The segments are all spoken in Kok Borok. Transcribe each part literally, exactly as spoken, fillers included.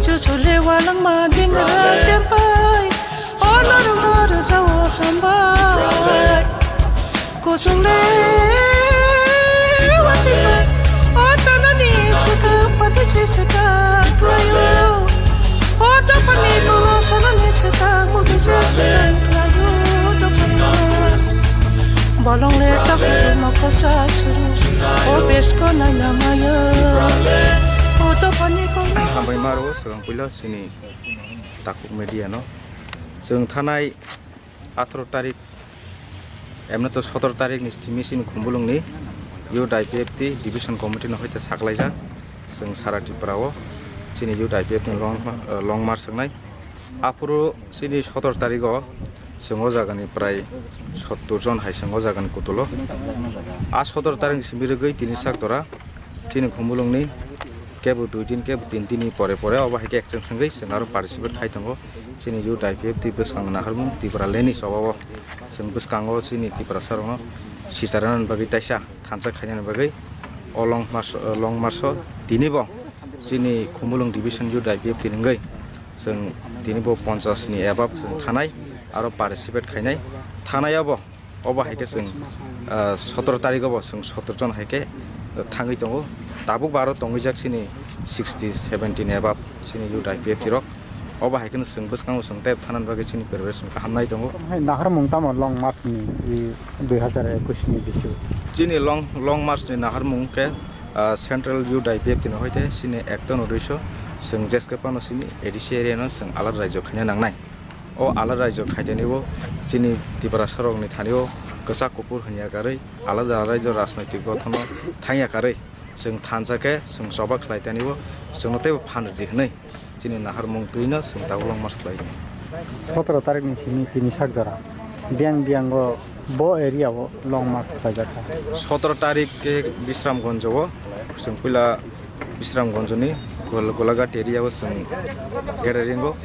Chuchule walangma dingra chempai, honor mor jao hambai. Kuchungle watipai, o tanani saka pati saka tuayo. O tapani kolo sanani saka mugi saka tuayo tapani. Bolong le tak mokol sa suru, o besko nai namaya. O tapani kolo. Hambai maro, swkang puila sini Takhuk media no. Chwng thanai atharo tarik, emno to sotoro tarik ni simi chini Khumulwng ni Youth I P F T Division Committee no hoite saklaijak. Chwng sara Tripura o chini Youth I P F T ni long, eh, long march wngnai. Aphuru chini sotoro tarik o chwng o jaga ni prai sottor jon hai chwng o jaga ni kutulo. A sotoro tarik ni simi rwgwi tini sak jora chini Khumulwng ni kebo dui din, kebo tin din ni pore pore obo hai khe ekcheng swngwi chwng aro participate khai tongo. Chini Youth I P F T bwskang naharmung Tripura leni choba o chwng bwskango chini Tiprasa rokno sicharnani bagwi taisa thansa khainani bagwi o long march, long march o tini bo chini Khumulwng division Youth I P F T ni wngwi chwng tini bo ponchas ni above chwng thanai aro participate khainai thanai obo. Obo hai khe chwng, ah, sotoro tarikgo bo chwng sotoro jon hai khe, ah, thangwi tongo. Tabuk bo aro tongwi jak chini sixty, seventy ni above chini youth I P F T rok. Obo hai kheno chwng bwskango chwng tei thanani bagwi chini preparation kaham nai tongo. Hai naharmung tamo long march ni, i, dui hazar ekush ni bisingo? Chini long, long march ni naharmung khe, ah, Central Youth I P F T ni hoite chini ekta no duiso chwng jeske phano chini A D C area no chwng alada raijo khaina nangnai. O alada raijo khaitani o chini Tiprasa rokni thani o kwchak kuphur hwnya karwi alada alada raijo rajnoitik gothono thangya karwi chwng thansa khe chwng choba khlai tani o chwngno teibo phan rwdi hwnwi chini naharmung twino chwng tabuk long march khlai. Sotoro tarikni simi tini sak jora biyang biyango bo area o long march khlaijak kha. Sotoro tarik khe Bisramganj o chwng puila Bisramganjni Gol-, Golaghat area o chwng gathering o.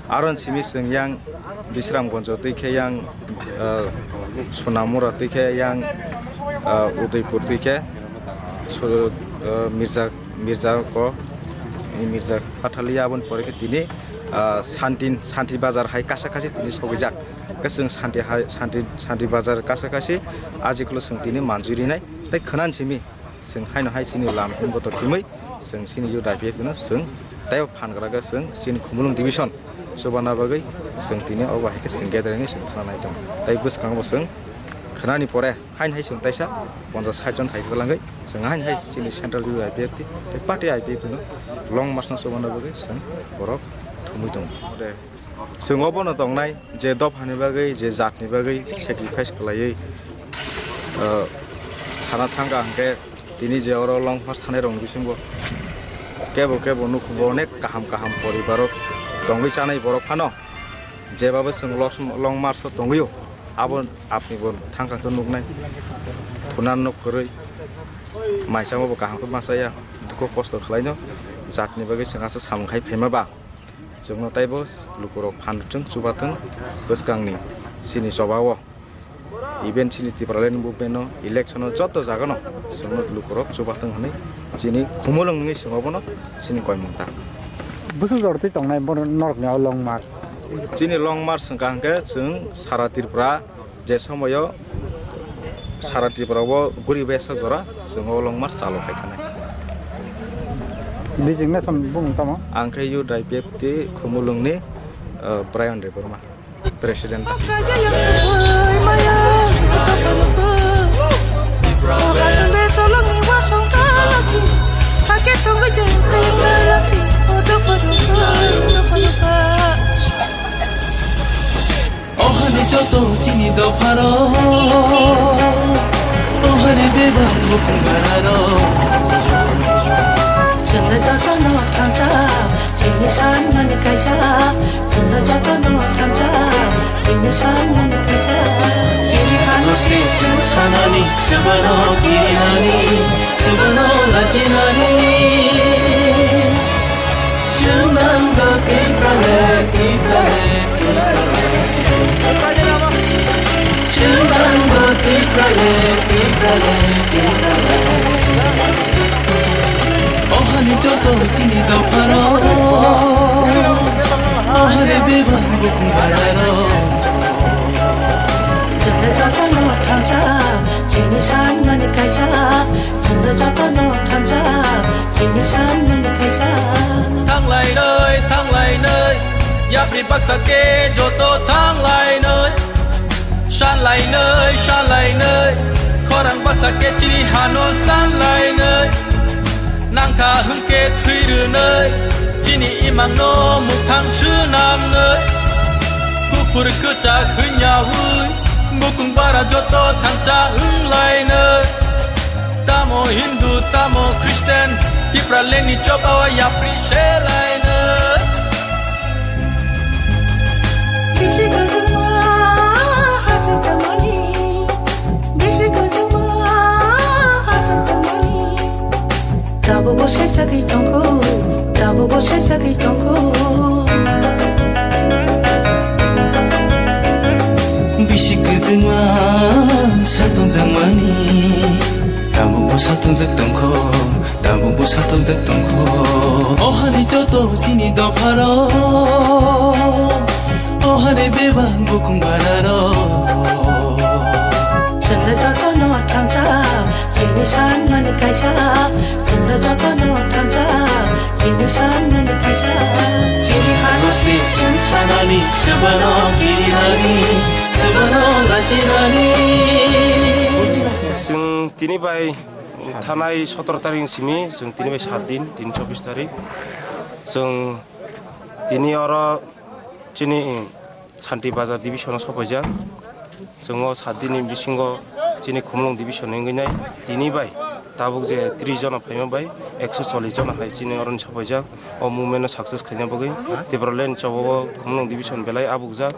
Aron simi chwng yang Bisramganj twi khe yang, ah, Sonamura twi khe yang, ah, Udaipur twi khe Su-, ah, Mirza, Mirza ko, Mirza Pathalia aboni pore khe tini, ah, Santin, Santi Bazar hai kasa kasi tini sogwijak. Khe chwng Santi hai, Santi, Santi Bazar kasa kasi ajikholo chwng tini manjui rinai tei khwnani simi. Chwng haino hai chini lam hwnbo to khimwi chwng chini youth I P F no chwng teibo phan gra khe chwng chini Khumulwng division chubana bagwi chwng tini obo hai khe chwng gathering ni chwng thana nai tongo. Tei bwskango chwng khwnani pore haino hai chwng taisa ponchas sait jon hai kwlangwi chwng haino hai chini central youth I P F T tei party I P F T no long march no chubana bagwi chwng borok thumwi tongo. Chwng obono tongnai je dophani bagwi, je jatni bagwi sacrifice khlaiwi, ah, sana thangkha hwnkhe tini je oro long march thanai rokni bisingo kebo kebo nukhungo onek kaham kaham poribar rok tongwi chanai borok phano jebabo chwng los-, long march o tongwio abo apni bo thangkha khe nuknai thunan nuk kwrwi maisamo bo kaham khe machaya dukho kosto khlaino jatni bagwi chwng aswk samung khai phaima ba. Chwngno teibo lukurok phan rwthwng, chubathwng bwskangni chini chobao, even chini Tipraland movement-o, election-o joto jagano chwngno lukurok chubathwng hwnwi chini Khumulwng wngwi chwng obono chini koimung ta. Bwswk jora twi tongnai bono norokni o long march? Chini long march wngkha hwnkhe chwng sara Tripura je somoyo sara Tripura o guri besa jora chwng o long march chalo khai thanai. Designation bumung tamo? Ang khe youth I P F T Khumulwngni, uh, Brian Debbarma, President. Ohani joto chini dopharo, ohani bebak bukung bararo. Chwngno jotono thansa, chini sanmani kaisa. Chwngno jotono thansa, chini sanmani kaisa. Chini hano se chwng sanani, swbano kirinani, swbano lajinani. Chwng nangno Tiprale, Tiprale, Tiprale. Chwng nangno Tiprale, Tiprale, Tiprale. Joto chini dophano, o hare bebak bukung bararo. Chwngno jotono thansa, chini sanmani kaisa. Chwngno jotono thansa, chini sanmani kaisa. Thanglainai, thanglainai, yapri baksa khe joto thanglainai. Sanlainai, sanlainai, khorang basa khe chini hano sanlainai. Nangkha hwnkhe thwi rwnai, chini imangno muthang swnamnai. Kuphur kwchak hwnyaui, bukung bara joto thansa wnglainai. Tamo Hindu, tamo Christian, Tipralandni chobao yapri selainai. Bisi kwbangma hachal chamani, bisi kwbangma hachal chamani. Tabukbo serjagwi tongkho, tabukbo serjagwi tongkho. Bisi kwbangma satung jangmani, tabukbo satungjak tongkho. Tabukbo satungjak tongkho. O hani joto chini dopharo, o hani bebak bukung bararo. Chwngno jotono thansa, chini sanmani kaisa. Chwngno jotono thansa, chini sanmani kaisa. Chini hano se chwng sanani, swbano kirinani, swbano lachinani. Chwng tini bai Thanai sotoro tarik ni simi chwng tini bai sat din, tini chobbish tarik. Chwng tini oro chini Santi Bazar division o sopaijak. Chwng o sat din ni bisingo chini Khumulwng division ni wngwi nai. Tini bai tabuk je tris jona phaima bai ekso chollish jona hai chini oro ni sopaijak. O movement no success khaina bagwi Tipraland chobo o Khumulwng division belai abukjak.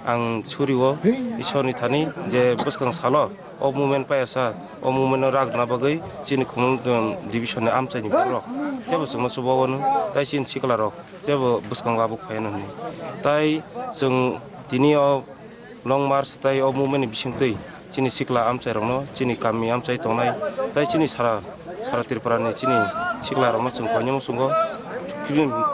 Ang suri o Ishwar ni thani je bwskang salo o movement paiya sa, o movement no rak rwna bagwi chini Khumulwng division ni amchai ni borok teibo chwngno chubago no, tai chini sikla rok teibo bwskang labuk phai no hwnwi. Tai chwng tini o long march tai o movement ni bisingtwi chini sikla amchai rok no, chini kami amchai tongnai, tai chini sara, sara Tripura ni chini sikla rok no chwng koinwi muchungo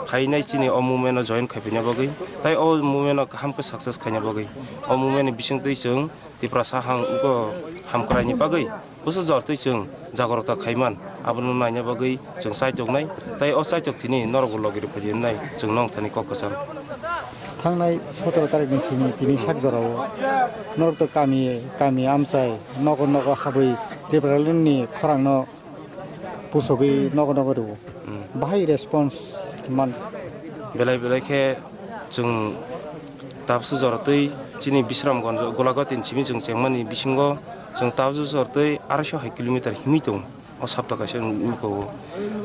phainai chini o movement no join khai phaina bagwi, tai o movement no kaham khe success khaina bagwi. O movement ni bisingtwi chwng Tiprasa hang ugo hamkraini bagwi bwsa jor twi chwng jagrota khaiman, abono naina bagwi chwng chaitok nai, tai o chaitok thini norokbo logi rwphai di wngnai chwng nong thani kok kwchang. Thangnai sotoro tarik ni simi tini sak jorao norok to kami kami amchai nogo nogo habwi Tipraland ni khorang no pusogwi nogo nogo rwo. Hmm. Bahai response man. Belai belai khe chwng tabsa jora twi chini Bisramganj Golaghat ni simi chwng chengmani bisingo chwng tabsa jora twi aroiso hai kilometer himwi tongo. O sapta kaisa nuko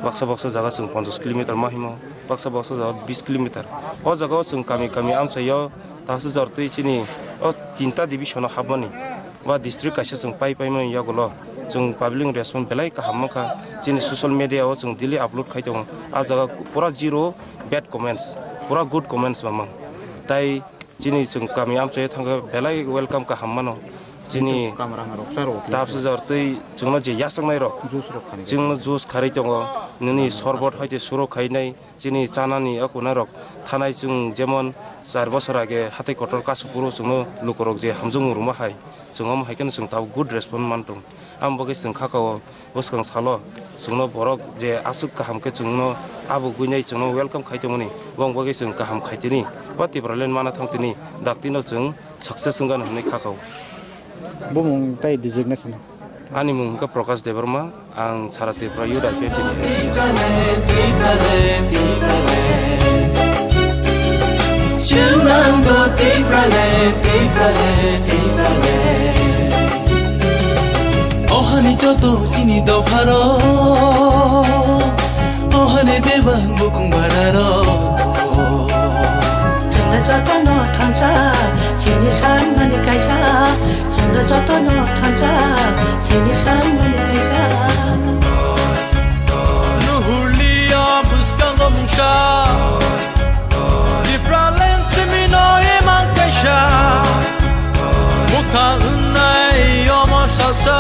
baksa baksa jaga chwng ponchash kilometer ma himo, baksa baksa jaga bis kilometer. O jaga o chwng kami kami amchaio tabsa jora twi chini o tinta division o hapmani. Ba district kaisa chwng pai pai mani yagulo chwng public response belai kaham mankha. Chini social media o chwng daily upload khai tongo. A jaga pura zero bad comments, pura good comments mamang. Tai chini chwng kami amchai thangkhe belai welcome kaham mano. Chini Kamrang rok charo. Tabsa jor twi chwngno je yachaknai rok. Juice rok khani. Chwngno juice kharwi tongo. Nini sorbot hoite suro khainai. Chini chanani o kunarok thanai chwng jemon char bosor age hatai kotor kasupuro chwngno lukorok je hamjakmung rwma hai chwng omo hai kheno chwng tabuk good response man tong. Amo bagwi chwng khakao bwskang salo chwngno borok je aswk kaham khe chwngno abugwinai chwngno welcome khai tongmani, bong bagwi chwng kaham khai tini o Tipraland mana thang tini daktino chwng success wngano hwnwi khakao. Bumung tai designation? Ani mung wngkha Prakash Debbarma, ang Sara Tripura Youth I P F ni. Chwnangbo Tipraland, Tipraland, Tipraland. Ohani joto chini dopharo. Ohani bebak bukung bararo. Chwngno jotono thansa, chini sanmani kaisa. Chwngno jotono thansa, chini sanmani kaisa. Nuhurliya bwskango mungsa, Tipraland simino imang kaisa. Mukha wngnai omo salsa.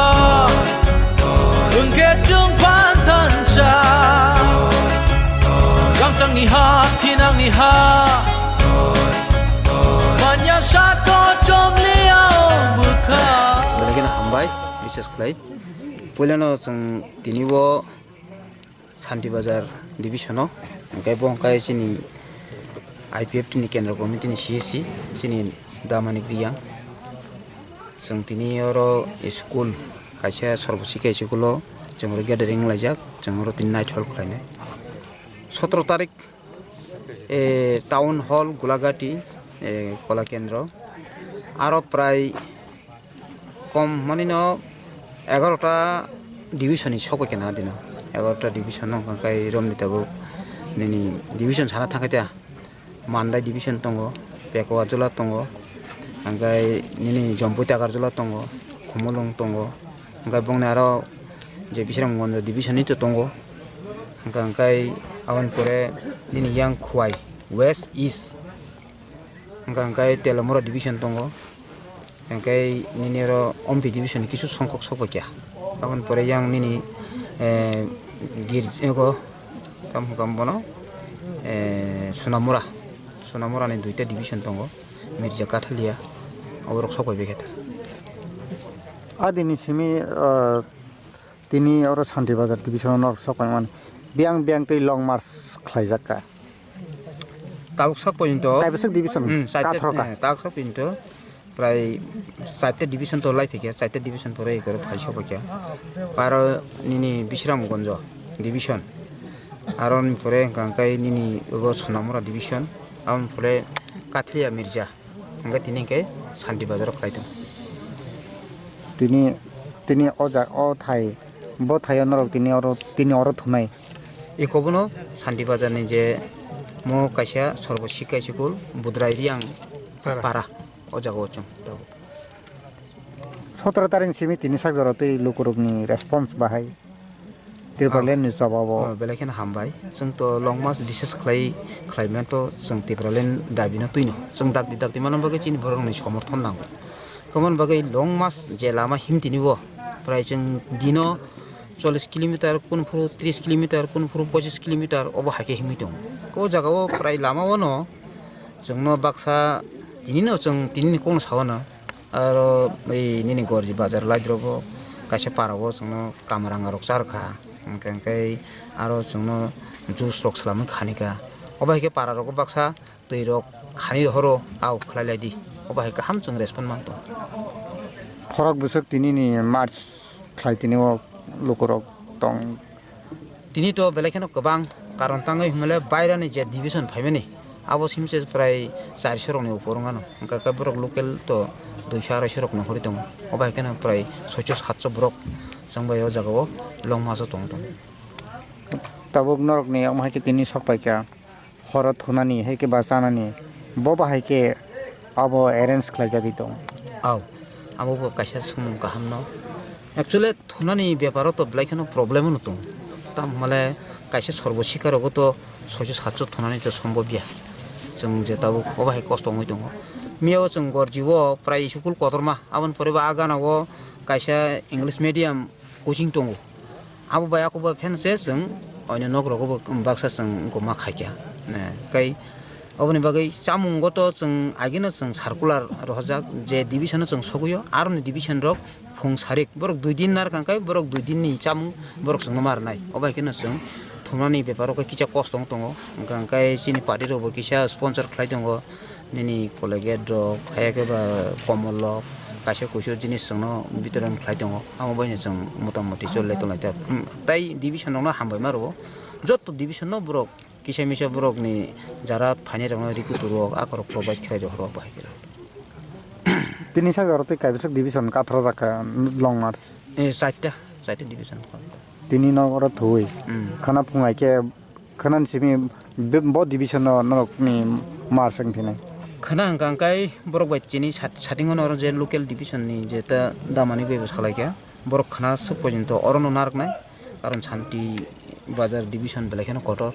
Wngkhe chwng phan thansa, Ni ha, thinang ni ha. Manya sato chomliao bwkha. Belai kheno hambai, bises khlai. Puilano chwng tini bo Santi Bazar division o, hwnkhe bo hwnkhe chini I P F T ni kendro committee ni C S C, chini Damani Riyang. Chwng tini oro school, kaisa Sarbo Sikha school o chwng oro gathering wnglaijak, chwng oro tini naithok khlainai. Sotoro tarik, eh, Town Hall Gulagati, eh, Kola Kendro. Aro prai kom manino egaroh ta division ni sokoi kena dino. Egaroh ta division no hwnkhe romni tabuk nini division sana thangkhe ta. Mandai division tongo, Pekwa Jola tongo, hwnkhe nini Jompui Takarjola tongo, Khumulwng tongo, hwnkhe bongni aro je Bisramganj division ni to tongo, hwnkhe, hwnkhe aboni pore nini yang Khowai West East, hwnkhe, hwnkhe Telamura division tongo. Hwnkhe nini oro Ompi division ni kisu songkok sokphaikha. Aboni pore yang nini, eh, girj-, ego, tamo hwnkha bono, eh, Sonamura. Sonamura ni duita division tongo, Mirja Kathalia, oborok sokphaibaikha ta. Adini simi, eh, Tini oro Santi Bazar division o norok sok paimani. Biyang biyang tei long march khlaijak kha. Tabuk sok pointo. Kaibwswk division Hmm, chaita, kathro kha. Eh, tabuk sok pointo. Prai chaita division to lai phikya, chaita division pore ekoro phai sok phikya. Aro nini Bisramganj division. Aro ni pore hwnkha hwnkhe nini obo Sonamura division. Aboni pore Kathliya Mirja. Hwnkhe tini hwnkhe Santi Bazar o khlai tongo. Tini, tini o ja-, o thai, bo thaio norok tini oro, tini oro thumnai. Eko bono Santi Bazar ni je mo kaisa Sarbo Sikha School, Budrai Riang Para. Para, o jaga o chwng tabuk. Sotoro tarik ni simi tini sak jora tei lukurokni response bahai. Tripura Oh. Land ni jobab o. Oh, belai kheno hambai. Chwng to long march bises khlai, khlai man to chwng Tripura Land dabi no twino. Chwng dakti dakti mano bagwi chini borok ni somorthon nango. Kwmon bagwi long march je lama himtini bo prai chwng dino chollish kilometer, kun phuru tris kilometer, kun phuru pochis kilometer obo hai khe himwi tongo. Ko jaga o prai lama o no chwng no baksa tini no chwng tini ni kok no sa o no. Aro bai nini gorji bazar light rok bo kaisa para o chwngno kamaranga rok char kha, hwnkhe hwnkhe aro chwngno juice rok swlamwi khani kha. Obo hai khe para rogo baksa twi rok khani rohoro au khlai lai di, obo hai kaham chwng respond man tong. Khorok bwswk tini ni march khlai tini o lukurok tong. Tini to belai kheno kwbang karon tangwi hwnmale bairani je division phaimani abo simse prai charso rokni upor wngano, hwnkhe khe borok local to duiso araisho rok nongkhorwi tongo, obo hai kheno prai soicho satso borok chwng bai o jaga o long maso tong tong. Tabuk norokni omo hai khe tini sok paikha. Horo thunani, hai khe ba chanani, bo bahai khe abo arrange khlaijagwi tongo. Au, abo bo kaisa sumung kaham no. Actually, thunani beparo to belai kheno problem no tongo. Tamo hwnmale kaisa sorbo sikha rogo to soicho satcho thunani to sombob ya. Chwng je tabuk obo hai kosto wngwi tongo. Miyao chwng gorji o prai school kotorma, aboni pore bo a gana o kaisa English medium coaching tongo. Abo bai ako bai pheno se chwng oino nok rogo bo baksa chwng goma khaikha. Eh, kai oboni bagwi chamungo to chwng agino chwng circular rohorjak je division o chwng sogwio, aroni division rok phung sarik borok dui din nar kangkai borok dui din ni chamung borok chwngno ma rwnai. Obo hai kheno chwng thumnani beparo khe kisa kosto wng tongo. Hwnkhe chini party rok bo kisa sponsor khlai tongo. Nini Colgate rok, haiya khe ba komol rok, kaisa kuisu jinis chwngno bitoron khlai tongo, amo baino chwng motamoti choli lai tonglai ta. Hmm, tai division rokno hambai ma rwo, jotto division no borok kisa misa borokni jara phainai rokno rikuturu rok akorok provide khlai rw horo bahai khe. Tini sak oro tei kaibwswk division kaphra jakha long march. Eh, chaita, chaita division. Tini no oro thuwi. Hmm. Khana phungai khe Khwnani simi be-, bo division no norokni mar se wngphinai. Khwna hwnkha hwnkhe borok bai chini sat-, satingo no oro je local division ni je ta damani bai bo salai kha. Borok khwna swk porjonto oro no narwknai. Karon Santi Bazar division belai kheno kotor.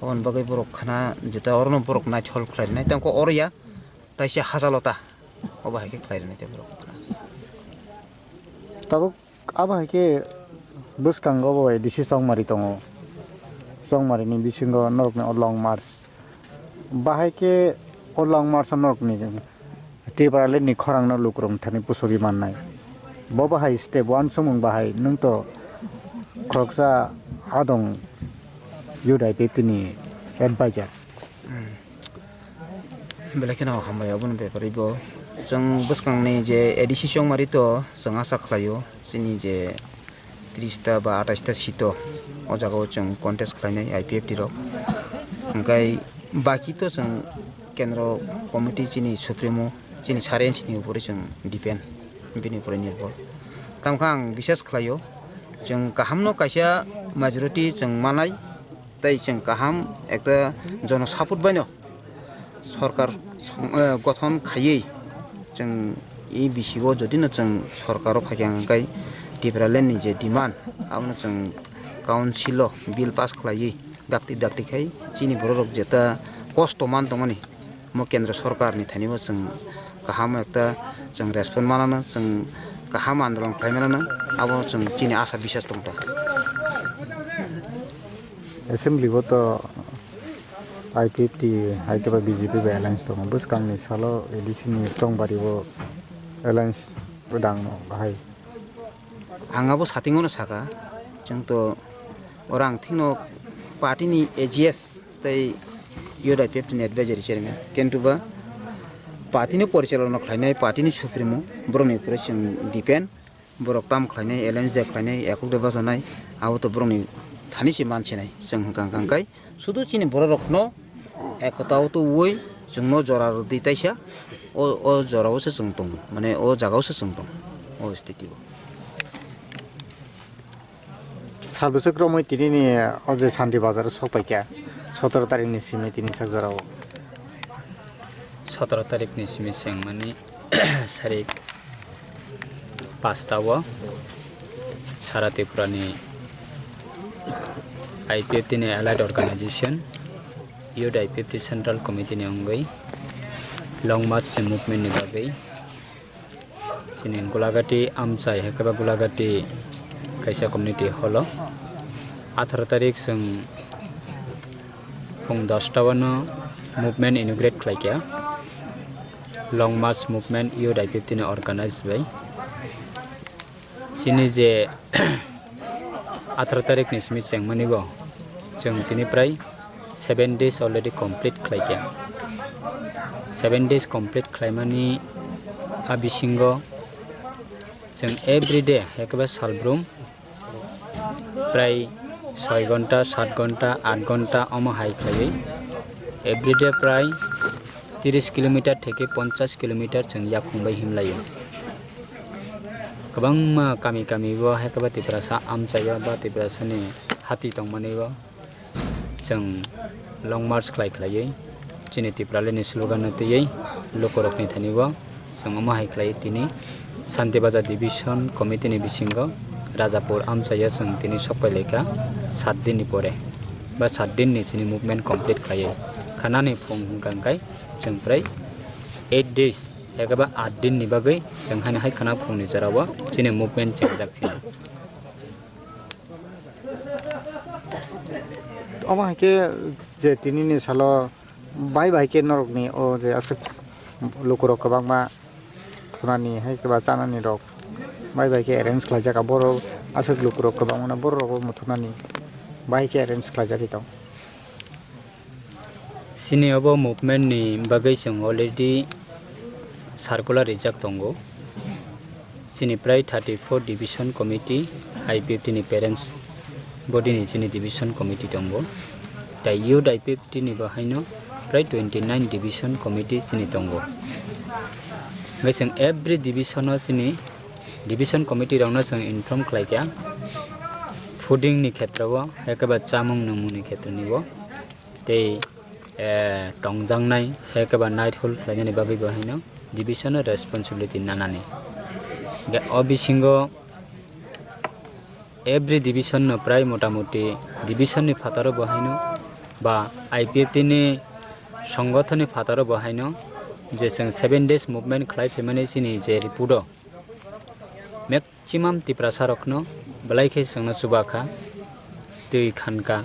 Aboni bagwi borok khwna je ta oro no borok naithol khlai rwnai. Tei wngkha oro ya taisa Hajalota. Obo hai khe khlai rwnai tei borok khwna. Tabuk Abo hai khe bwskango bo A D C Chongmari tongo. Chongmari ni bisingo norokni o long march. Bahai khe o long march o norokni Tipraland ni khorang no lukurok thani pusogi mannai. Bo bahai step one sumung bahai nwng to khoroksa adong youth I P F T ni advisor. Belai kheno hambai aboni bepari bo. Chwng bwskangni je A D C Chongmari to chwng asa khlaio chini je tris ta ba atais ta seat o, o jaga o chwng contest khlainai I P F T rok. Hwnkhe baki to chwng kendro committee chini supremo chini sir N C ni upore chwng depend, bini upore nirbhor. Tamkhe ang biswas khlaio chwng kaham no kaisa majority chwng manai. Tei chwng kaham ekta jono support baino sorkar song-, eh, gothon khaiwi chwng e bisi o jodi no chwng sorkar o phaikha hwnkhe Tipraland ni je demand abono chwng council o bill pass khlaiwi dakti dakti khai chini borok rok jeta kosto man tongmani. Mo kendra sorkar ni thani bo chwng kaham ekta chwng respond manana, chwng kaham andolon khlai manana, abo chwng chini asa biswas tongta. Assembly bo to I P F T hai khe ba B J P bai alliance tongo, bwskang ni salo A D C ni Chongbari bo alliance dang no bahai. Ang abo sating no saka, chwng to orang thing no party ni A G S tei youth I P F T ni advisory chairman. Kintu ba party ni porichalona khlainai, party ni supremo, borok ni upore chwng depend. Borok tam khlainai, alliance de khlainai, ekok de bajanai, abo to borok ni thani se mansinai. Chwng hwnkha hwnkha hwnkhe sudu chini borok rok no ekota o tuwi chwng no jora rw di taisa, o, o jora o se chwng tongo, mane o jaga o se chwng tongo, o sthiti o. Sal bwswk romwi tini ni o je Shanti Bazar o sok paikha, sotoro tarik ni simi tini sak jora o. Sotoro tarik ni simi chwng mani sarik pasta o sara Tripura ni I P F T ni allied organization, youth I P F T central committee ni wngwi long march ni movement ni bagwi chini Gulagati amchai hai khe ba Gulagati kaisa community hall o atharo tarik chwng phung dosta o no movement inaugurate khlaikha, long march movement youth I P F T ni organize bai. Chini je atharo tarik ni simi chengmani bo chwng tini prai seven days already complete khlaikha. Seven days complete khlaimani a bisingo chwng everyday ekaba salbrum prai soi gonta, sat gonta, at gonta omo hai khlaiwi everyday prai tiris kilometer theke ponchas kilometer chwng yakhung bai himlaio. Kwbangma kami kami bo hai khe ba Tiprasa amchaio ba Tiprasani hati tongmani bo chwng long march khlai khlaiwi chini Tipraland ni slogan no twiwi lukurokni thani bo chwng omo hai khlai tini Shanti Bazar Division Committee ni bisingo Rajapur amchaio chwng tini sokpai laikha sat din ni pore ba sat din ni chini movement complete khlaiwi khanani phung hwnkha hwnkhe chwng prai eight days. Ekaba at din ni bagwi chwng haino hai khwna phungni jorao chini movement chengjak phino. Omo hai khe je tini ni salo bai bai khe norokni o je aswk lukurok kwbangma thunani hai khe ba chanani rok bai bai khe arrange khlaijak, borok aswk lukurok kwbangma borok rok bo thunani bai khe arrange khlaijak tong. Chini obo movement ni bagwi chwng already circular rijak tongo. Chini prai thirty four division committee, I P F T ni parents body ni chini division committee tongo. Tai youth I P F T ni bo haino prai twenty nine division committee chini tongo. Hwnkhe chwng every division o chini division committee rokno chwng inform khlaikha. Fooding ni khetrao, hai khe ba chamung nwngmung ni khetroni bo. Tei, eh, tongjaknai, hai khe ba night hall khlainani bagwi bo haino division o responsibility nanani. Hwnkhe o bisingo every division no prai motamoti division ni phataro bo haino ba I P F T ni songothon ni phataro bo haino je chwng seven days movement khlai phaimani chini je report o maximum Tiprasa rokno belai khe chwngno chuba kha, twi khan kha.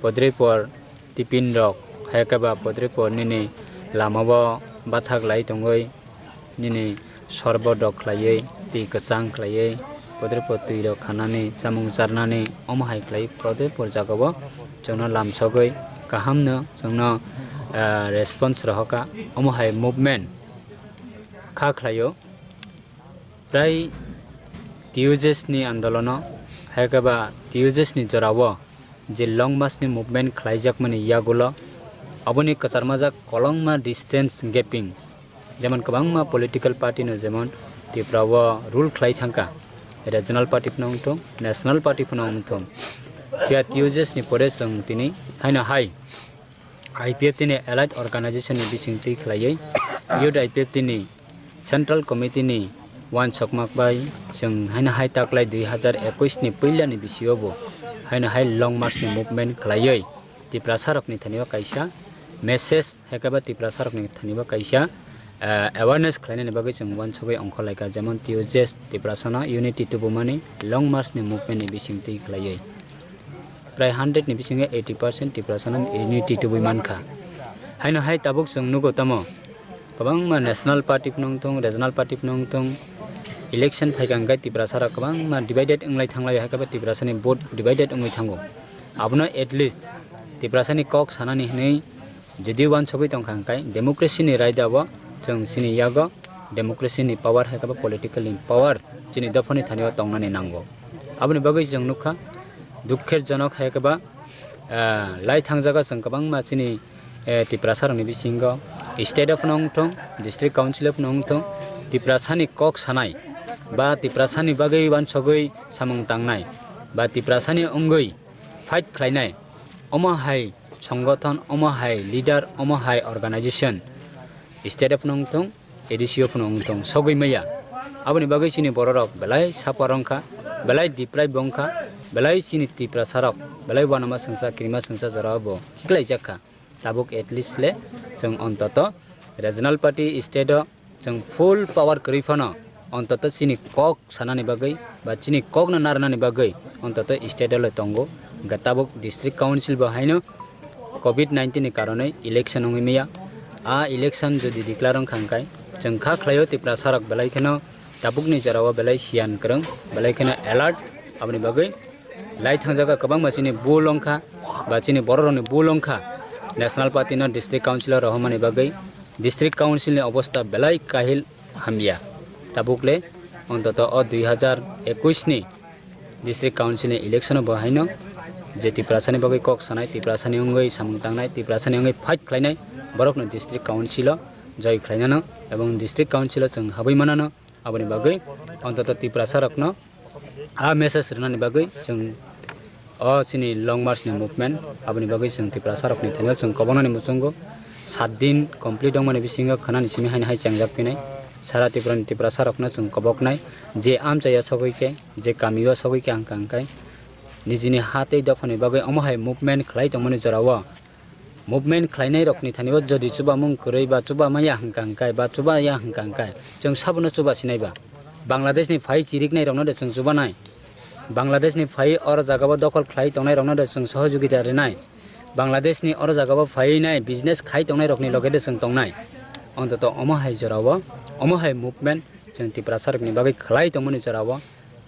podripor tipin rok, hai khe ba podripor nini lama o bathak lai tongwi, nini sorbot rok khlaiwi, twi kwchang khlaiwi, podripor twi rok khanani, chamung charnani, omo hai khlai podripor jaga o chwngno lamsogwi kahamno chwngno, ah, response rohorkha, omo hai movement kha khlaio. Prai T U J S ni andolono, hai khe ba T U J S ni jorao je long march ni movement khlaijakmani yagulo, aboni kwcharmajak kwlangma distance gaping, jemon kwbangma political party no jemon Tripura o rule khlai thangkha, regional party phano wngthung, national party phano wngthung, phiya T U J S ni pore chwng tini haino hai I P F T ni allied organization ni bising twi khlaiwi Youth I P F T ni Central Committee ni uansukma bai chwng haino hai taklai dui hazar ekwis ni puila ni bisio bo haino hai long march ni movement khlaiwi Tiprasa rok ni thani o kaisa message, hai khe ba Tiprasa rok ni thani o kaisa, eh, awareness khlainani bagwi chwng uansugwi ongkhorlaikha, jemon T U J S Tiprasa no unity tubumani long march ni movement ni bising twi khlaiwi. Prai hundred ni bisingo eighty percent Tiprasano unity tubui mankha. Haino hai tabuk chwng nugo tamo, kwbangma national party phano wngthung, regional party phano wngthung, election phaikha hwnkhe Tiprasarok kwbangma divided wnglai thanglai, hai khe Tiprasani vote divided wngwi thango. Abono at least Tiprasani kok sanani hwnwi jodi uansugwi tongkha hwnkhe democracy ni raida o chwng chini yago democracy ni power hai khe political ni power chini dophani thani o tongnani nango. Aboni bagwi chwng nukha, dukher jonok hai khe ba, ah, lai thangjago chwng kwbangma chini, eh, Tiprasa rokni bisingo state o phano wngthung, district council o phano wngthung, Tiprasani kok sanai ba Tiprasani bagwi uansugwi samung tangnai ba Tiprasani wngwi fight khlainai, omo hai songothon, omo hai leader, omo hai organization state o phano wngthung, A D C o phano wngthung, sogwi maya. Aboni bagwi chini bororok belai suffer wngkha, belai deprive wngkha, belai chini Tiprasarok belai uanama swngsa, kirima swngsa jorao bo khiklaijak kha. Tabuk at least le chwng ontoto regional party state o chwng full power kwrwi phano ontoto chini kok sanani bagwi ba chini kokno narwknani bagwi ontoto state o le tongo. Hwnkhe tabuk district council bo haino covid nineteen ni karonwi election wngwi maya. A election jodi declare wngkha hwnkhe chwng kha khlaio Tiprasarok belai kheno tabukni jorao belai siyan kwrwng, belai kheno alert. Aboni bagwi lai thangjago kwbangma chini bul wngkha ba chini bororokni bul wngkha national party no district council o rohormani bagwi. District council ni obostha belai kahil hamya. Tabuk le ontoto o dui hazar ekwis ni district council ni election o bo haino je Tiprasani bagwi kok sanai, Tiprasani wngwi samung tangnai, Tiprasani wngwi fight khlainai borokno district council o joy khlainano ebong district council o chwng habwi manano. Aboni bagwi ontoto Tiprasarokno a message rwnani bagwi chwng o chini long march ni movement, aboni bagwi chwng Tiprasarokni thani o chwng koboknani muchungo sat din complete wngmani bisingo khwnani simi haino hai chengjak phinai. Sara Tripurani Tiprasarokno chwng koboknai, je amchai o sogwi khe, je kami o sogwi khe hwnkha hwnkhe nijini ha tei dophani bagwi omo hai movement khlai tongmani jorao movement khlainai rokni thani o jodi chubamung kwrwi ba chuba maya hwnkha hwnkhe ba chuba ya hwnkha hwnkhe chwng sabono chuba sinai ba? Bangladesh ni phai chiriknai rokno de chwng chubanai? Bangladesh ni phai oro jaga o dokhol khlai tongnai rokno de chwng sohojogita rinai? Bangladesh ni oro jaga o phai nai business khai tongnai rokni loge de chwng tongnai? Ontoto omo hai jora o, omo hai movement chwng Tiprasa rokni bagwi khlai tongmani jora o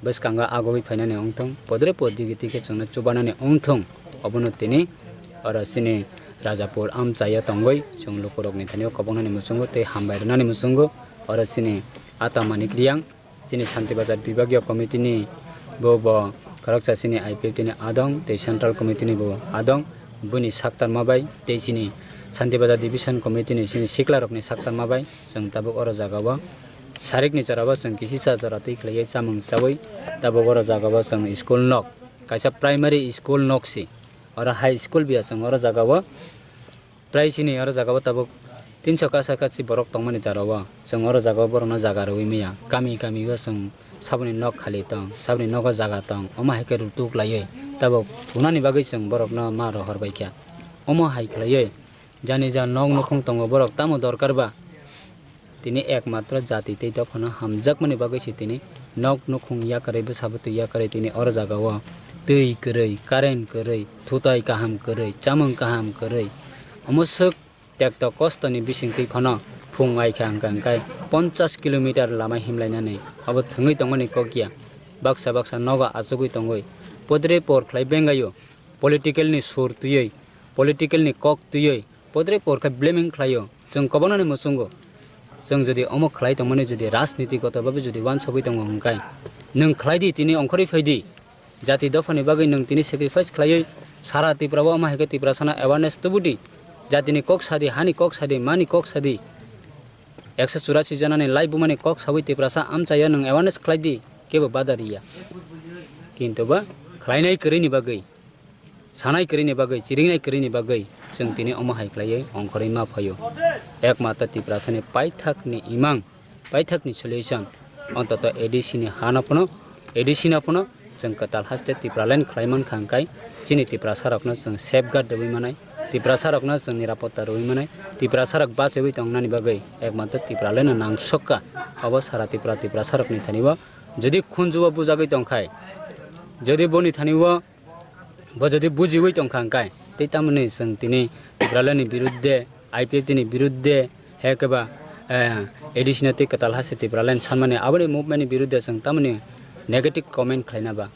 bwskango agogwi phainani wngthung, podre pod digi twi khe chwngno chubanani wngthung. Obono tini oro chini Rajapur amchaio tongwi chwng lukurokni thani o koboknani muchungo tei hambai rwnani muchungo oro chini Ata Manik Riyang, chini Santi Bazar Bibagyo Committee ni bo, bo khoroksa chini I P F T ni adong tei Central Committee ni bo adong, bini saktarma bai tei chini Santi Bazar Division Committee ni chini siklarokni saktarma bai chwng tabuk oro jaga o Sarikni jora bo chwng kisisa jora twi khlaiwi chamung chaui tabuk oro jaga bo chwng school nok, kaisa primary school nok si. Oro high school biya chwng oro jaga o prai chini oro jaga o tabuk tinso kasa kasi borok tongmani jora o chwng oro jaga o borokno jaga rwui maya. Kami kami o chwng saboni nok khali tong, saboni nogo jaga tong, omo hai khe rutuk laiwi tabuk thunani bagwi chwng borokno ma rohor bai kha. Omo hai khlaiwi jani ja nok nukhung tongo borok tamo dorkar ba? Tini ekmatro jati tei dophano hamjakmani bagwi se tini nok nukhung yakarwi bwsa bwtwi yakarwi tini oro jaga o Twi kwrwi, current kwrwi, thutai kaham kwrwi, chamung kaham kwrwi. Omo swk tekto kostoni bisingtwi phano phung ai kha hwnkha hwnkhe ponchash kilometer lama himlainani abo thwngwi tongmani kok ya. Baksa baksa nogo achugwi tongwi podre por khlai bengaio. Political ni sur twiwi, political ni kok twiwi, podre por khe blaming khlaio. Chwng kwbangma ni muchungo. Chwng jodi omo khlai tongmani jodi rajniti goto babe jodi uansugwi tongo hwnkhe nwng khlai di, tini ongkhorwi phai di. Jati dophani bagwi nwng tini sacrifice khlaiwi sara Tripura o omo hai khe Tiprasano awareness tubu di. Jatini kok sadi, hani kok sadi, mani kok sadi. Ekso churasi janani lai bumani kok sawi Tiprasa amchaio nwng awareness khlai di, kebo bada riya. Kintu ba khlainai kwrwini bagwi, sanai kwrwini bagwi, chiringnai kwrwini bagwi chwng tini omo hai khlaiwi ongkhorwi ma phaio. Ekmatro Tiprasani paithakni imang, paithakni solution, ontoto A D C ni hano phano, A D C no phano chwng kwtal haste Tipraland khlai mankha hwnkhe chini Tiprasarokno chwng safeguard rwui manai, Tiprasarokno chwng nirapotta rwui manai, Tiprasarok bachiwi tongnani bagwi ekmatro Tipralandno nangsokka. Obo sara Tripura, Tiprasarokni thani o jodi khunju o bujagwi tongkhai, jodi boni thani o bo jodi bujiwi tongkha hwnkhe tei tamoni chwng tini Tipralandni birudde, I P F T ni birudde, hai khe ba, eh, A D C no tei kwtal haste Tipraland sanmani aboni movement ni birudde chwng tamoni negative comment khlaina ba?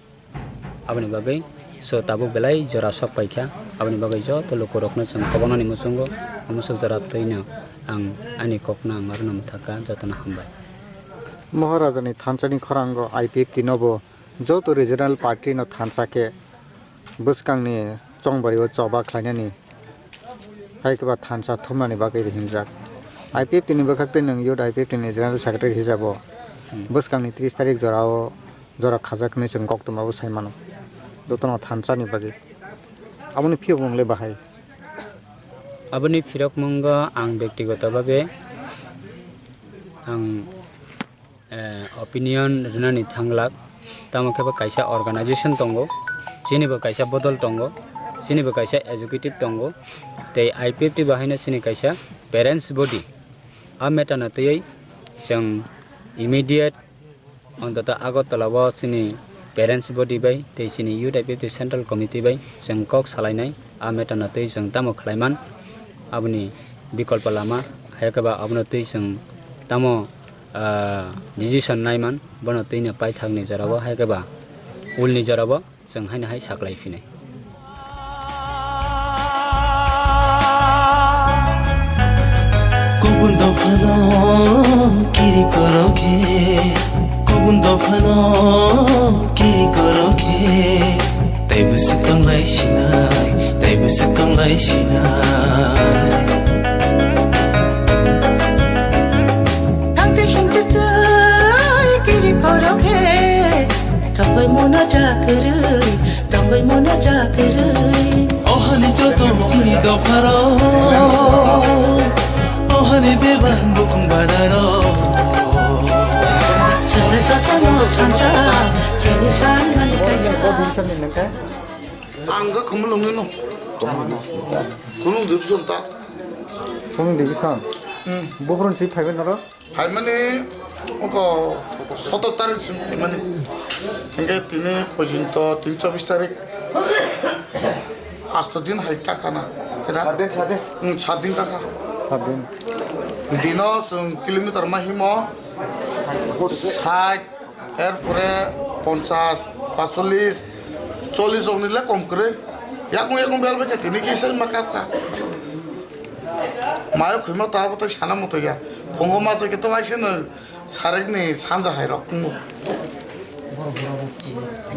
Aboni bagwi so tabuk belai jora sok paikha. Aboni bagwi joto lukurokno chwng kwbangmani muchungo, omo swk jora twino ang ani kokno ang arwno mwthakha, jotono hambai. Maharajani thansani khorango I P F T no bo joto regional party no thansa khe bwskangni chongbario choba khlainani hai khe ba thansa thumnani bagwi hinjak. I P F T ni bwkhak tei nwng youth I P F T ni general secretary hisabo Hmm. bwskangni tris tarik jorao jora khajak hinwi chwng koktwmabo sai mano. Jotono thansani bagwi. Aboni phiyokmung le bahai. Aboni phirokmungo ang bektigoto babe ang eh, opinion rwnani thanglak. Tamo khe bo kaisa organization tongo, chini bo kaisa bodol tongo, chini bo kaisa executive tongo, tei I P F T bo haino chini kaisa parents body. A matter no twiwi chwng immediate, ontoto Agartala o chini parents body bai tei chini youth I P F T central committee bai chwng kok salainai. A matter no twi chwng tamo khlaiman, aboni bikolpo lama, hai khe ba abono twi chwng tamo ah, decision naiman, bono twino paithakni jorao hai khe ba ulni jorao chwng haino hai saklai phinai. Kubun dophano kiri korokhe, kubun dophano kiri korokhe, taibo swk tonglai sinai, taibo swk tonglai sinai. Tangte hingte tai kiri korokhe, tongoi mono jakwrwi, tongoi mono jakwrwi. Ohani joto chini dopharo, ohani bebak bukung badaro. Chwngno jotono thansa, chini sanmani kaisa. Ang ga khumulung ni no. Khumulung division ta. Khumulung division. Hmm. Buphuru si phaibai noro? Phaimani oko sotor tarik sim phaimani. Hingke tini porjonto tin chobbish tarik. Asto din hai kakana. Kena? Sadin, sadin. Hmm, sadin kaka. Sadin. Dino chwng kilometer ma himo. Sait. Erpore ponchas, pacholish, cholish rokni le kom kwrwi. Yakung yakung bel bai khe tini kisa ma kap kha. Mayo khwima ta abo tei sana moto ya. Phungo ma se khe to aise no sarek ni sanja hai rok.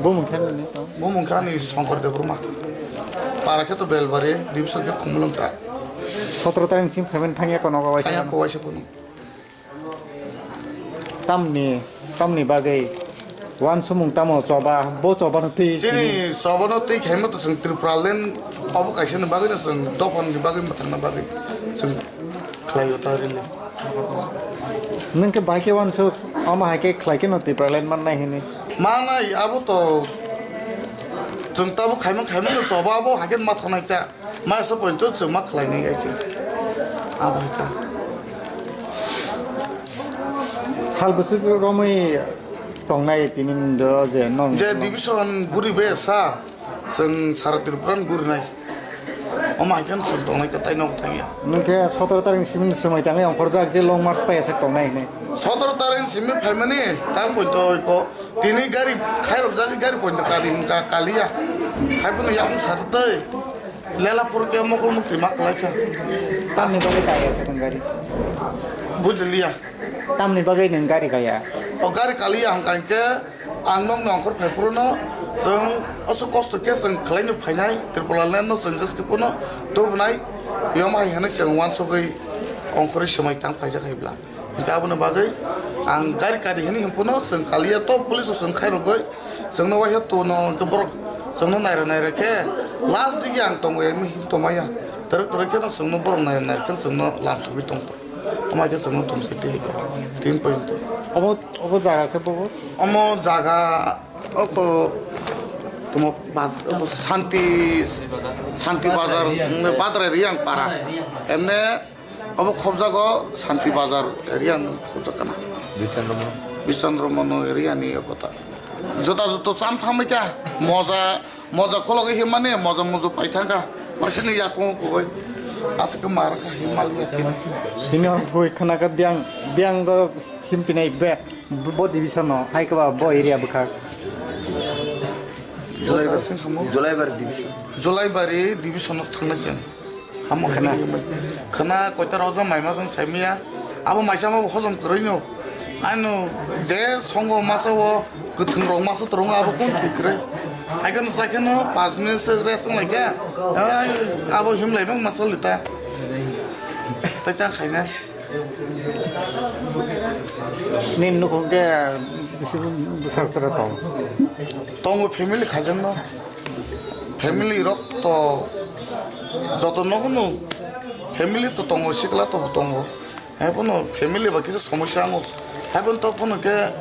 Bo mung khe ni to? Bo mung kha ni Shankar Debbarma. Para khe to Belbari, division khe Khumulwng ta. Sotro tarik sing phaimani thangya kono ko waisa. Thangya ko waisa kono. Tamni, tamni bagwi uansukmung tamo choba, bo chobano twi chini chobano twi khaima to chwng Tripura land obo kaisa ni bagwi no chwng dophani bagwi mwthangna bagwi chwng khlaio ta rili. Nwng khe bai khe uansuk, omo hai khe khlai khe no Tripura land mannai hini. Manai abo to chwng tabo khaima khaima no choba abo hai khe mathanai ta. Masa pointo chwng ma khlainai kaisa. Abo hai ta. Sal bwswk romwi Tongnai tini do je non. Je division guri be sa, chwng sara Tripura ni guri nai. Omo hai khe chwng tongnai ta tai nok thangya. Nung khe sotoro tarik simi swmai tangwi ongkhorjak je long march pai aswk tongnai hinwi. Sotoro tarik simi phaimani ta poito ko tini gari khairok jagwi gari poito kali hinka kaliya. Hai bono yakung sar tei lela pur khe mokol mukti ma khlai kha. Tamni bagwi kaya aswk gari. Bujiliya. Tamni bagwi nwng gari kaya? O gari kaliya hwnkha hinkhe ang nokni ongkhor phai phuru no chwng aswk kosto khe chwng khwlaino phainai Tripura land no chwng jeske phano tubunai yom hai hwnwi chwng uansugwi ongkhorwi swmai tang phaijak hai bla. Hinkhe aboni bagwi ang gari kari hwnwi hwn phano chwng kaliya to police o chwng khairogwi chwngno waisa tuno hinkhe borok chwngno naira naira khe last digi ang tongo hwnwi hwn tongmaya. Twrwk twrwk kheno chwngno borok naira naira khe chwngno lamsogwi tongkha. Omo hai khe chwngno thumsai twi hai khe tin point. Obo, obo jaga khe bobo? Omo jaga oko tamo bas-, oko Santi, Santi Bazar, mm, Badrai Riyang para. Emne obo khobjago Santi Bazar area no khobjak kana. Bisandromo. Bisandromo no area ni oko ta. Jota joto cham thamai kha moja Moja khulogwi himmani, moja muju pai thangkha, waisani yakung kugwi. Aswk khe mar kha himmal ya khe. Bini hwn thwi khna kha biyang, biyang go himpinai be, bo division no, hai khe ba bo area bwkhak. Julaibari. Julaibari division. Julaibari division no thangnai chwng. Hamo hai khna. Khwna koita rojak mai ma jang sai maya. Abo maisa ma hojom kwrwi no. Ano je songo masa o kwthwng rok masa torong abo kun thwi kwrwi. Hai kheno sa kheno panch minute se rest wng lai kha. Ai, abo him lai bang masa lita. Tai ta khaina. Nini nukhung khe bisi bwsarok tong? Tongo family khaijak no. Family rok to joto nogo no family to tongo, sikla to tongo. Hai phano family ba kisa somosya ango. Hai phano to phano khe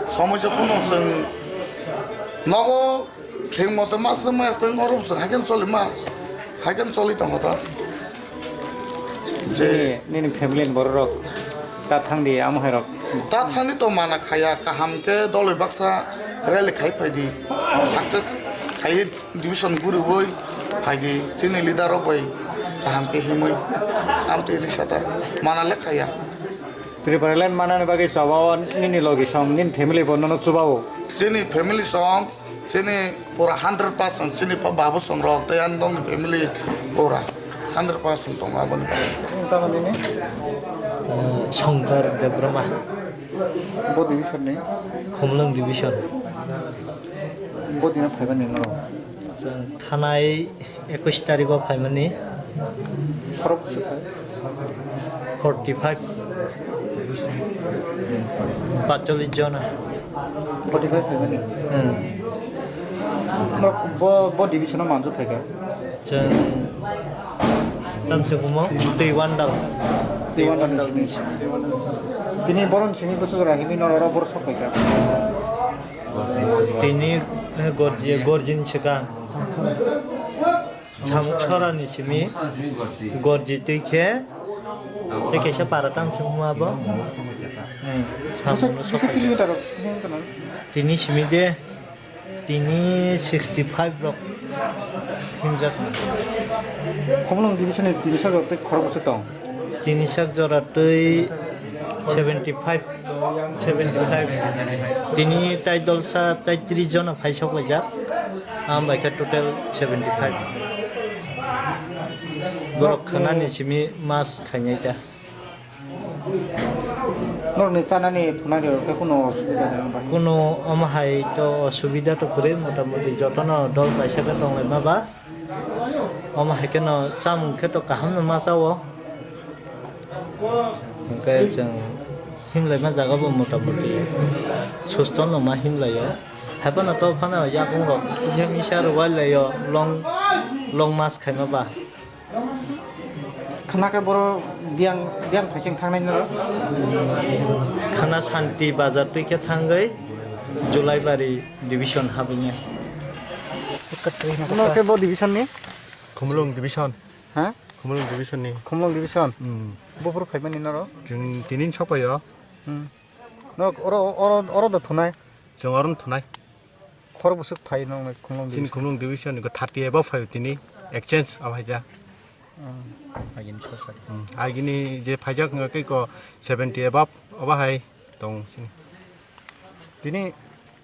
somosya phano chwng nogo kheng mote mas mas teng oro bwswk hai khe choli ma. Hai khe choli tongo ta. Je nini, nini family ni borok rok ta thang di, amo hai rok. Ta thang di to mana khaya, kaham khe doloi baksa rally khai phai di. Success khai division guriwi phai di. Chini leader rok bai kaham khe himwi. Am twi risa ta mana le khaya. Tripura land manani bagwi chobao nini logi song, nini family bo nono chubao. Chini family song, chini pura hundred percent, chini pa-, babu song rok, tei ang nokni family pura hundred percent tongo aboni bagwi. Tamo nini? Eh, Shankar Debbarma. Bo division ni? Khumulwng division. Bo dina phaiba ni norok? Chwng thanai Ekush tarikh o phaimani. Khorok bwswk phai? Forty five. Pacholish jona. Forty five phaimani? Hmm. Norok bo, bo division o manjak phaikha? Chwng tamse kumo twi wandal. Twi wandal ni simi. Tini boron simi bwswk jora himwi norok oro borok sok phaikha? Tini, eh, gorji, gorjini swkang. Samuk sorani simi gorji twi khe, tei kaisa para tang sung ma bo. Hmm, bwswk, samukno bwswk sopai kilometer rok himkha na? Tini simi de, tini sixty five rok himjak. Khumulwng division ni tini sak jora tei khorok bwswk tong? Tini sak jora tei seventy five. Seventy five. Tini tai dolsa tai tris jona phai sok laijak. Ang bai khe total seventy five. Borok khwnani simi mas khainai ta. Norokni chanani thunani rok khe kuno osubida dong bai? Kuno omo hai to osubida to kwrwi, motamoti jotono dol kaisa khe tonglaima ba. Omo hai kheno chamung khe to kaham no ma chao. Hwnkhe chwng himlaima jaga bo motamoti susto no ma himlaio. Haiphano to phano yakung rok kisa misa rwbailai o long, long mas khaima ba. Khwna khe boro biyang, biyang phaising thangnai norok? Khwna Santi Bazar twi khe thangwi Julaibari division habwini. Khwna khe bo division ni? Khumulwng division. Ha? Khumulwng division ni. Khumulwng division? Hmm. Buphuru phaimani norok? Chwng tinin sopaio. Hmm. Norok oro, oro, oro da thunai? Chwng oro thunai. Khorok bwswk phai nong nai khumlung Chini division? Khumlung division ni thirty above phai tini exchange abo hai ja. Hmm. Agini sosari. Hmm. Agini je phaijak wngkha khe ko seventy above abo hai tong chini. Tini,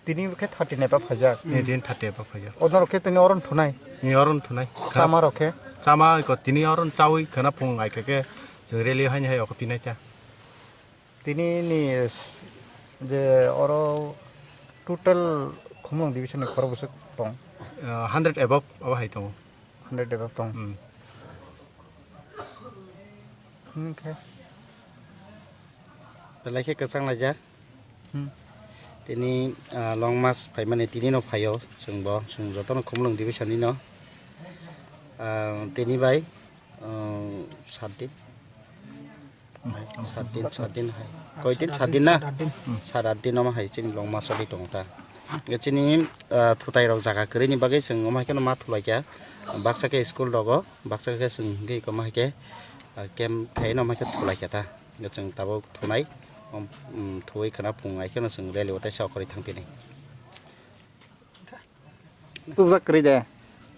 tini khe thirty ni above phaijak. Ni din thirty above phaijak. Odor khe tini oro thunai. Ni oro thunai. Chama rok khe? Chama ko tini oro chawi khana phung ai khe khe chwng rally hai ni hai oko pinai cha. Tini ni je oro total khumlung division ni khorok bwswk tong? Ah, hundred above abo hai tongo. Hundred above tong. Hmm. Hwnkhe belai khe kwchang laijak. Hmm. Tini, ah, long mas phaimani tini no phaio chwngbo, chwng jotono khumlung division ni no. Ah, tini bai, ah, sat din. Sat din, sat din hai. Koi din? Sat din na? Sat at din. Hmm. Sat at din omo hai chini long mas odi tongo ta. Hwnkhe chini, ah, thutai rok jaga kwrwi ni bagwi chwng omo hai kheno ma thulai kha. Baksa khe school rogo, baksa khe chwng hwnkhe iko ma hai khe, ah, camp khai no ma khe thulai kha ta. Hwnkhe chwng tabuk thunai, um, um, thuwi khwna phung ai kheno chwng rally o teisa okhorwi thang phinai. Tubjak kwrwi de?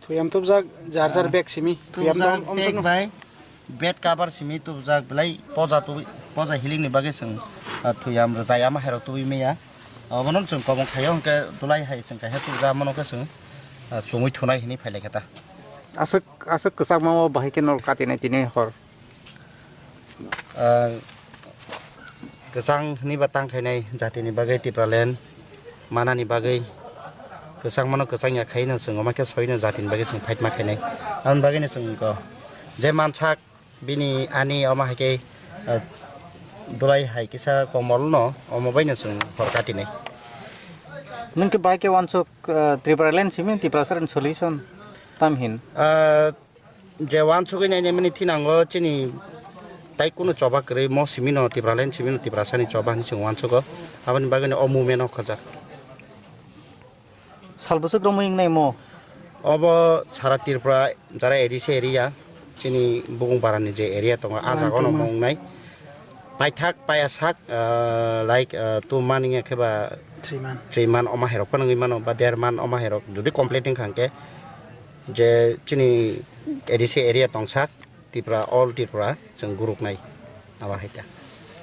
Thuyam tubjak, jar jar bag simi. Thuyam tubjak dong, om bag sano. Bai bed cover simi tubjak, belai poja tubui, poja healing ni bagwi chwng, ah, thuyam rwjai ama hairok tubui maya. Obono chwng kobong khaio, hwnkhe dulai hai chwng kaisa tubjak, mono khe chwng, ah, chumui thunai hinwi phailai kha ta. Aswk, aswk kwchangma o bahai khe nol katinai tini hor. Ah, kwchang hwnwi ba tang khainai jatini bagwi Tipraland manani bagwi kwchang mano kwchang ya khaino chwng omo khe soino jatini bagwi chwng fight ma khainai. Aboni bagwino chwng ko je mansak bini ani omo hai khe, ah, dulai hai kisa komolno omo baino chwng hor katinai. Nwng khe bai khe wansuk, ah, Tipraland simi Tiprasa ni solution tam hin? Ah, Je wansugwi nainai mani thinango chini tai kunu choba kwrwi mo simi no Tipraland simi no Tiprasa ni choba hinwi chwng wansugo, aboni bagwi no o movement o khajak. Sal bwswk romwi wngnai mo? Obo sara Tripura jara A D C area chini Bugungpara ni je area tongo, ah jaga no mo wngnai. Paithak paya sak, ah, like, ah, two month wngya khe ba three month. Three month omo hai rok phano wngwi mano ba der month omo hai rok jodi complete wngkha hwnkhe je chini A D C area tongsak Tripura, all Tripura chwng guruknai abo hai ta.